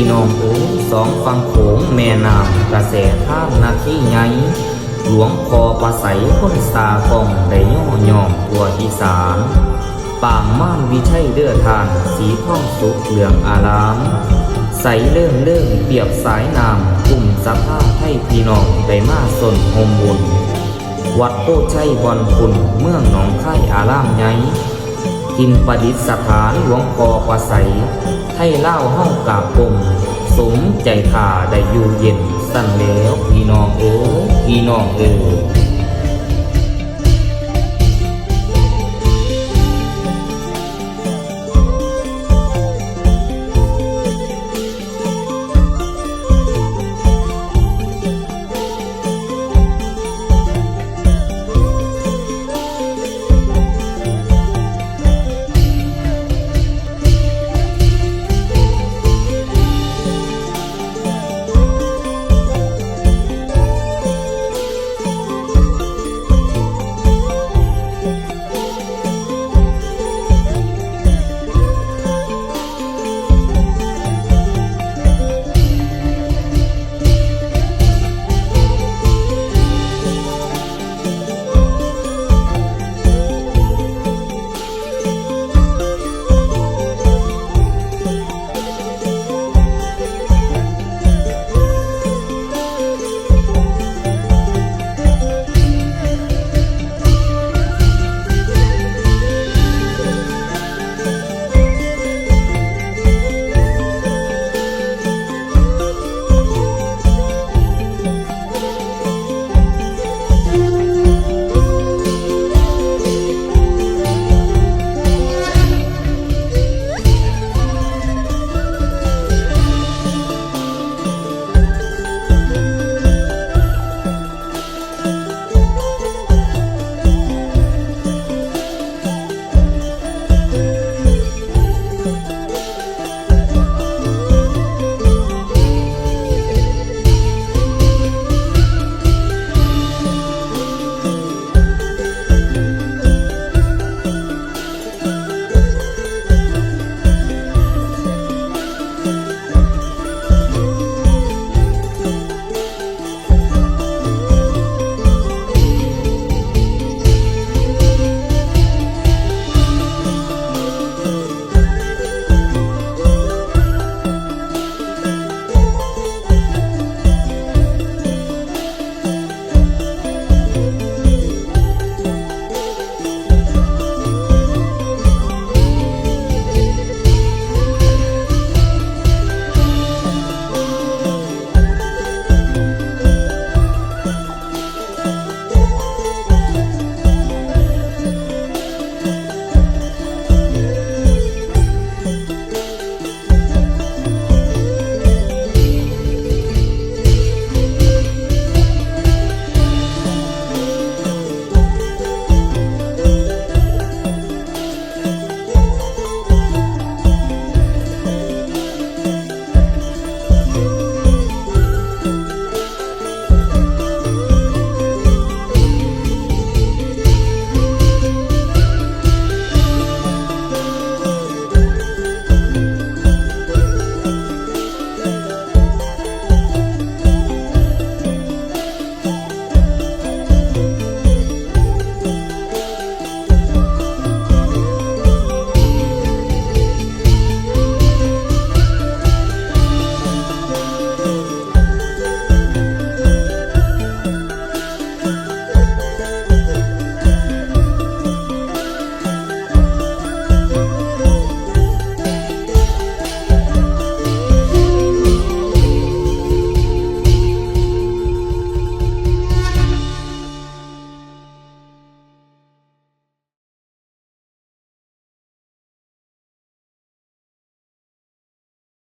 ພີ່ນ້ອງເອີຍ ສອງຝັ່ງໂຂງແມ່ນ້ຳກະແສທານນາທີໃຫຍ່ ຫຼວງພໍ່ພະໄສຄົນສາກອງໄດ້ຍໍຍ້ອງທົ່ວອີສານ ປາງມານວິໄທເດີ້ທ່ານ ສີທອງສຸກເຫຼືອງອາລາມ ໃສເລີ້ງເລີ້ງປຽບສາຍນ້ຳ ກຸ້ມສະພາໄທພີ່ນ້ອງໄດ້ມາຊົມໂຮມບຸນ ວັດໂພໄຊບ່ອນພຸນ ເມືອງໜອງຄາຍອາລາມໃຫຍ່ ຖິ່ນປະດິດສະຖານຫຼວງພໍ່ພະໄສ ໄທລາວເຮົາກາບກົ້ມ ສົມໃຈຂ້າໄດ້ຢູ່ເຢັນ ຊັ້ນແລ້ວພີ່ນ້ອງເອີຍ ພີ່ນ້ອງເອີຍ.